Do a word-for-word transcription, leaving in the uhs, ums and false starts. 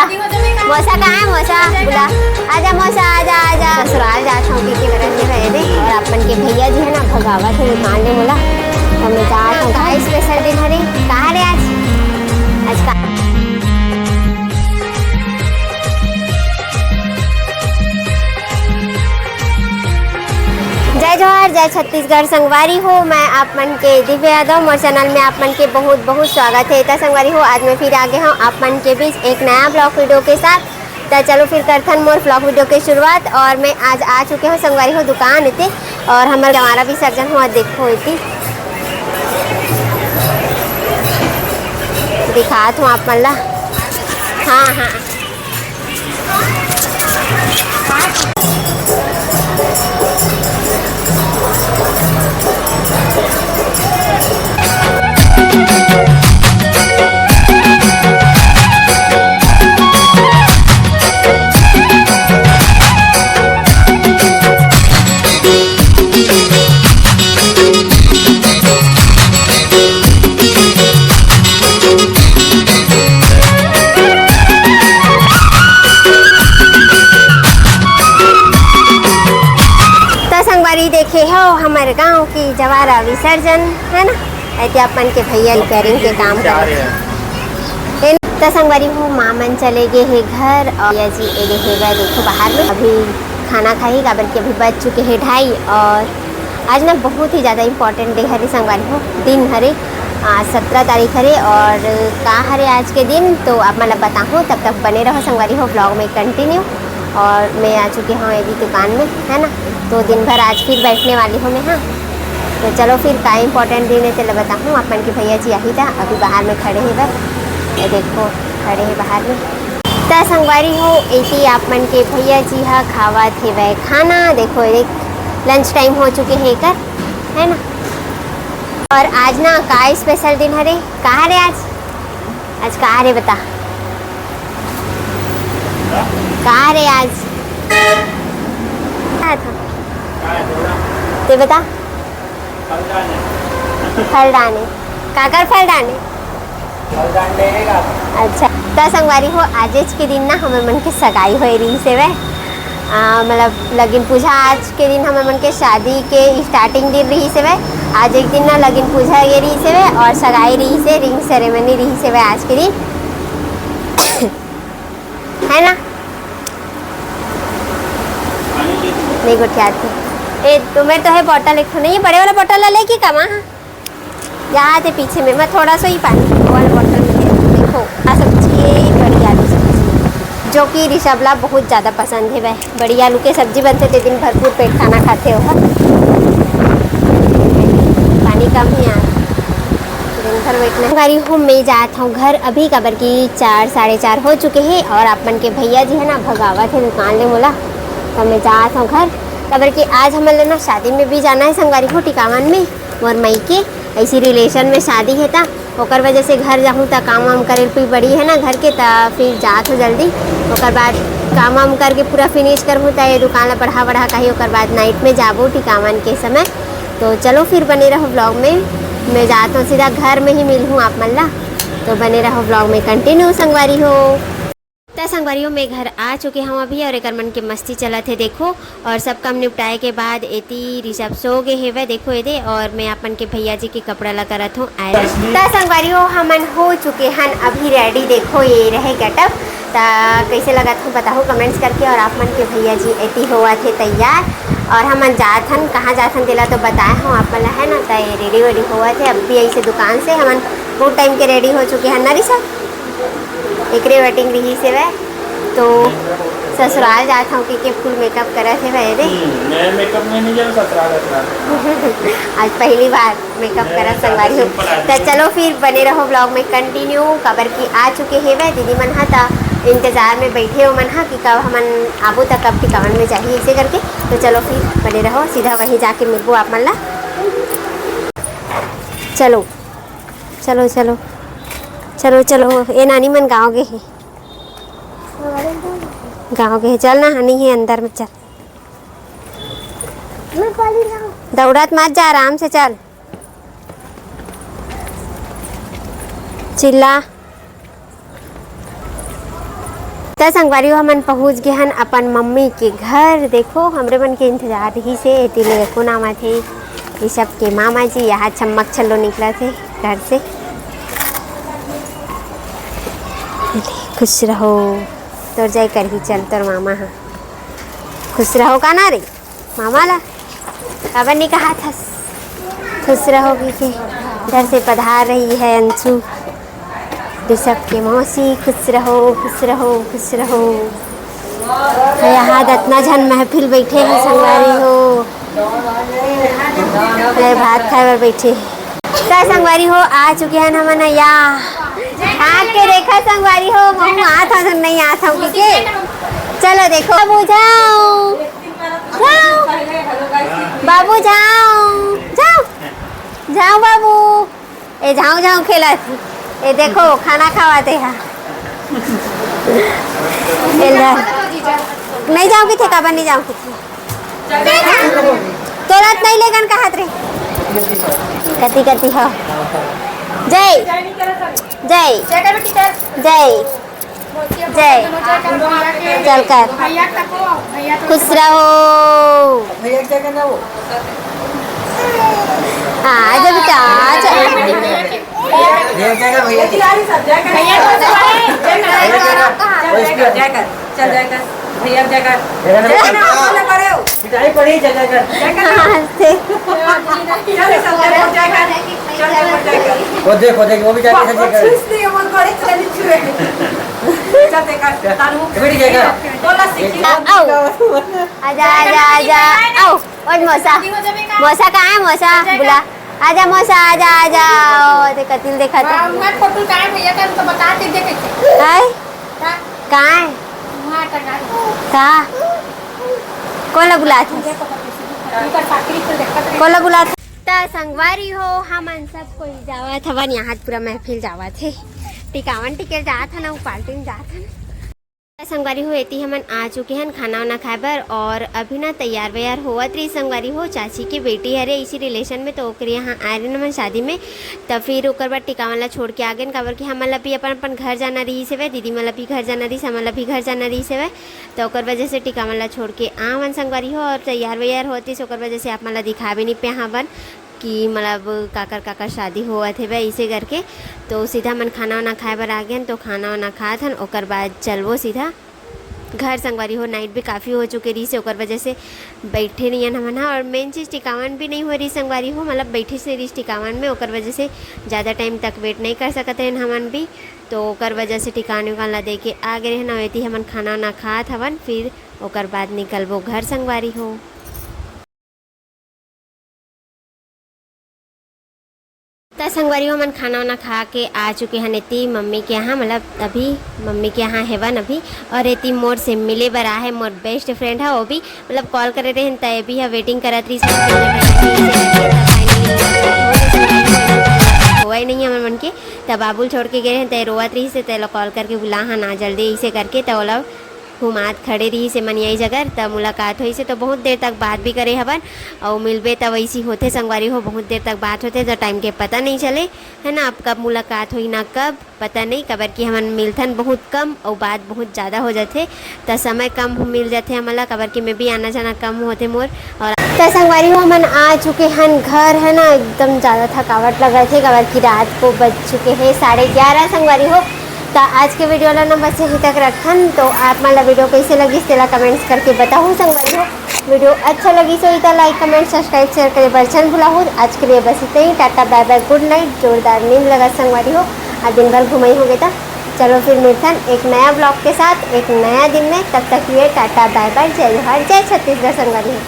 मौसा कहाँ है? मौसा बुला, आजा मौसा, आजा, आजा। ससुराल जात हूँ, पी के बरत के रहे दे। और अपन के भैया जी है ना, भगावत है दुकान ले मोला। तो मैं जात हूँ। का स्पेशल दिन हरे? कहाँ रे आज? आज का जय जोहार, जय छत्तीसगढ़ संगवारी हो। मैं आप मन के दिव्या यादव, मोर चैनल में आप मन के बहुत बहुत स्वागत है। त संगवारी हो, आज मैं फिर आ गए हूँ आप मन के बीच एक नया ब्लॉग वीडियो के साथ। त चलो फिर करथन मोर ब्लॉग वीडियो के शुरुआत। और मैं आज आ चुके हूँ संगवारी हो दुकान इते, और हमर जवारा विसर्जन हुआ, देखो इति दिखात हूँ आप मन ला। हाँ, हाँ। त संगवारी देखे हो हमर गांव की जवारा विसर्जन है ना, एती अपन के भैया रिपेयरिंग के काम करत हे। त संगवारी हो, माँ मन चले गए हे घर और भैया जी एदे हे गए देखो बाहर में, अभी खाना खाही, काबर कि अभी बज चुके हे ढाई। और आज ना बहुत ही ज़्यादा इम्पोर्टेंट डे हरे संगवारी हो, दिन हरे, आज सत्रह तारीख हरे। और का हरे आज के दिन, तो आप मन ला बताहूँ, तब तक बने रहो संगवारी हो ब्लॉग में कंटिन्यू। और मैं आ चुके हूँ अभी दुकान में, है ना, तो दिन भर आज फिर बैठने वाली हूँ मैं। हाँ, तो चलो फिर का इम्पोर्टेंट दिन है, चलो बताहूँ आप मन के भैया जी आही था, अभी बाहर में खड़े हैं बस, ये देखो खड़े हैं बाहर में। त संगवारी हो, एती आप मन के भैया जी हा खावत हेवय खाना। देखो, एक लंच टाइम हो चुके हे एकर, है ना। और आज ना का स्पेशल दिन हरे, का हरे आज? आज का हरे बता, का हरे आज? का था? ते बता। फल डाने। काकर फल डाने? अच्छा, त संगवारी हो, आजेच के दिन ना हमर मन के सगाई होए रहिस हेवय। आ, मतलब लगिन पूजा आज के दिन हमर मन के शादी के स्टार्टिंग दिन रहिस हेवय। आज एक दिन ना लगिन पूजा ये रहिस हेवय और सगाई रहिस हे, रिंग सेरेमनी रहिस हेवय आज के दिन, है ना? नहीं गोठियात हे। ए, तो मेरे तो है बॉटल एक ठो नहीं, बड़े वाला बॉटल ला लेके कमा, हाँ। यहाँ थे पीछे में, मैं थोड़ा सा ही पानी वाला बॉटल में दे दूँ। देखो, आ सब्जी है, बड़ी आलू सब्जी, जो कि ऋषभ ला बहुत ज़्यादा पसंद है। वह बड़ी आलू के सब्जी बनथे, ते दिन भरपूर पेट खाना खाथे ओहा। पानी कम ही आ, दिन भर वेट नहीं। संगवारी हो, मैं जात हूँ घर अभी, काबर कि चार, साढ़े चार हो चुके हैं और आप मन के भैया जी है ना, भगावत है दुकान ले मोला, तो मैं जात हूँ घर, काबर कि आज हमन ला ना शादी में भी जाना है संगवारी हो, टिकावन में। मोर मई के ऐसी रिलेशन में शादी हे, त ओकर वजह से घर जाहूँ, त काम वाम करे भी पड़ी है ना घर के, त फिर जात हो जल्दी। ओकर बाद काम वाम करके पूरा फिनिश करहूँ, त ये दुकान ला बढ़ा बढ़ा कही, ओकर बाद नाइट में जाबो टिकावन के समय। तो चलो फिर बने रहो ब्लॉग में, मैं जात हूँ सीधा घर में ही मिलहूँ आप मन ला, तो बने रहो ब्लॉग में कंटिन्यू संगवारी हो। त संगवारी हो, मैं घर आ चुके हूँ अभी और एकर मन के मस्ती चलत हे, देखो। और सब काम निपटाए के बाद एती ऋषभ सो गे हेवय, देखो एदे, और मैं अपन के भैया जी के कपड़ा ला करत हूँ iron। त संगवारी हो, हमन हो चुके हन अभी रेडी, देखो ये रहे गेटअप। त कैसे लगत हूँ बताहू कमेंट्स करके। और आप मन के भैया जी एती होवत हे तैयार और हमन जात हन, कहाँ जात हन तेला तो बताए हूँ आप मन ला, है ना। त ये रेडी वेडी होवत हे, अब भी ऐसे दुकान से हमन बहुत टाइम के रेडी हो चुके हन ना ऋषभ। एकरे वेटिंग रहिस हेवय, तो ससुराल जात हंव कहिके फुल मेकअप करत हेवय रे। हम्म, मैं मेकअप में नहीं जाऊँ ससुराल, ससुराल। आज पहली बार मेकअप मैं करत संगवारी हो। Simple आदमी। त चलो फिर बने रहो ब्लॉग में कंटिन्यू, काबर कि आ चुके हेवय दीदी मन ह, त इंतजार में बैठे हो मन ह कि कब हमन आबो त कब टिकावन में जाही, ऐसे करके। तो चलो फिर बने रहो, सीधा वहीं जाके मिलबो आप मन ला। चलो। चलो, चलो, चलो, चलो, ये नानी मन गाँव गे हे, गाँव गे हे। चल ना, हनी हे अंदर में, चल। मैं पहले जाऊँ। दौड़त मत जा, आराम से चल। चिल्ला। त संगवारी हो, हमन पहुंच गे हन अपन मम्मी के घर। देखो, हमरे मन के इंतजार रहिस हे, एती ले एको नाम आथे। ये सब के मामा जी यहाँ चम्मक छल्लो निकलत हे घर से। खुश रहो, तोर जय करही, चल तोर मामा हा। खुश रहो का ना रे? मामा ला काबर नहीं कहा था? खुश रहो, के घर से पधार रही है अंशु, ऋषभ के मौसी। खुश रहो, खुश रहो, खुश रहो। यहाँ इतना झन महफिल बैठे हैं संगवारी हो। अरे, भात खाए बर बैठे हैं। त संगवारी हो, आ चुके हैं हमन या। आके देखा संगवारी हो, महू आत हूँ, नहीं आत हूँ, ठीक है? चलो देखो, अब जाओ। जाओ। बाबू, जाओ, जाओ, जाओ बाबू। ए, झाऊ झाऊ खेलत हे। ए, देखो, खाना खावाथे हा। ए, ले। नहीं जाओ किथे, काबर नहीं जाओ किथे? तोला नहीं लेगन कहत रे। कति, कति हो? जय। जय। जय। चल कर। खुश रहो। भैया के जगह ना वो। आ जा बेटा, आ जा। भैया के जगह, भैया के जगह। भैया के जगह। वो इसकी जगह। चल जाएगा, भैया जाएगा। जय ना, बोले पड़े हो। पिटाई पड़ी, चल जाएगा। हाँ, से। चल, सब जगह जाएगा। चल, चल, जाएगा। वो देख, वो देख, वो भी जाके वाह, ऐसे वो जाएगा। छूस नहीं है, वो घोड़े चले नहीं छुए। चल, देखा, तानू। बैठ जाएगा। बोला, सीखी। आओ। आजा, आजा, आजा। आओ। और मौसा। मौसा कहाँ है, मौसा? बुला। आजा मौसा, आजा, आजा। ओ, देख, कतिल देखा था। हाँ, मैं फोटो कहाँ है भैया का, तो बता दे, देख कैसे। हाय। का? कहाँ है? वहाँ टंगा है। का? कोला बुलात हस? कोला बुलात हस? त संगवारी हो, हमन सब कोई जावत हवन, यहाँ पूरा महफिल जावत हे। टिकावन टिके जात हन, उ पार्टी में जात हन। त संगवारी हो, एती हमन आ चुके हन खाना वाना खाए बर, और अभी ना तैयार वैयार होवत रही संगवारी हो, चाची के बेटी हरे इसी रिलेशन में, तो ओकरे यहाँ आए रहे हमन शादी में। त फिर ओकर बाद टिकावन ला छोड़ के आ गेन, काबर कि हमन ला भी अपन, अपन घर जाना रहिस हवय, दीदी मन ला भी घर जाना रहिस, हमन ला भी घर जाना रहिस हवय, त ओकर वजह से टिकावन ला छोड़ के आवन संगवारी हो। और तैयार वैयार होतिस, ओकर वजह से आप मन ला दिखा भी नहीं पे हावन कि मतलब काकर काकर शादी होवत हवय, इसे करके। तो सीधा हमन खाना वाना खाए बर आ गेन, तो खाना वाना खात हन, ओकर बाद चलबो सीधा घर संगवारी हो। नाइट भी काफ़ी हो चुके रहिस हे, ओकर वजह से बैठे नई हन हमन ह। और मेन चीज़ टिकावन भी नहीं हो रही संगवारी हो, मतलब बैठे से रहिस टिकावन में, ओकर वजह से ज़्यादा टाइम तक वेट नहीं कर सकत रहन हमन भी। तो ओकर वजह से टिकावन विकावन ला दे के आ गए रहन। और एती हमन खाना वाना खात हवन, फिर ओकर बाद निकलबो घर संगवारी हो। त संगवारी हो, हमन खाना वाना खा के आ चुके हन एती मम्मी के यहाँ, मतलब अभी मम्मी के यहाँ हेवन अभी। और एती मोर से मिले बर आहे मोर बेस्ट फ्रेंड ह, वो भी मतलब कॉल करे रहिन, त ये भी ह वेटिंग करत रहिस। होवय नहीं हमन मन के, त बाबू ल छोड़ के गे रहिन, त ये रोवत रहिस, त एला कॉल करके बुला हन आ जल्दी, इसे करके त ओला घुमात खड़े रहिस हे मनियाई जगर, त मुलाकात होइस हे, त बहुत देर तक बात भी करे हवन। अउ मिलबे त वैसी होथे संगवारी हो, बहुत देर तक बात होथे, त टाइम के पता नहीं चले, है ना। अब कब मुलाकात होई ना कब, पता नहीं, काबर कि हमन मिलथन बहुत कम अउ बात बहुत ज़्यादा हो जाथे, त समय कम मिल जाथे हमन ला, काबर कि मैं भी आना जाना कम होथे मोर। और त संगवारी हो, हमन आ चुके हन घर, है ना। एकदम ज़्यादा थकावट लगत हे, काबर कि रात को बज चुके हैं साढ़े ग्यारह संगवारी हो। त आज के वीडियो ला ना बस यहीं तक रखन। तो आप मन ला वीडियो कैसे लगिस, तेला कमेंट्स करके बताहू संगवारी हो। वीडियो अच्छा लगिस होही त लाइक, कमेंट, सब्सक्राइब, शेयर करे बर झन भुलाहू। आज के लिए बस इतना ही। टाटा, बाय बाय, गुड नाइट। जोरदार नींद लगा संगवारी हो, आज दिन भर घुमाई हो गए था। चलो फिर मिलथन एक नया ब्लॉग के साथ एक नया दिन में। तब तक के लिए टाटा, बाय बाय, जय जोहार, जय छत्तीसगढ़ संगवारी हो।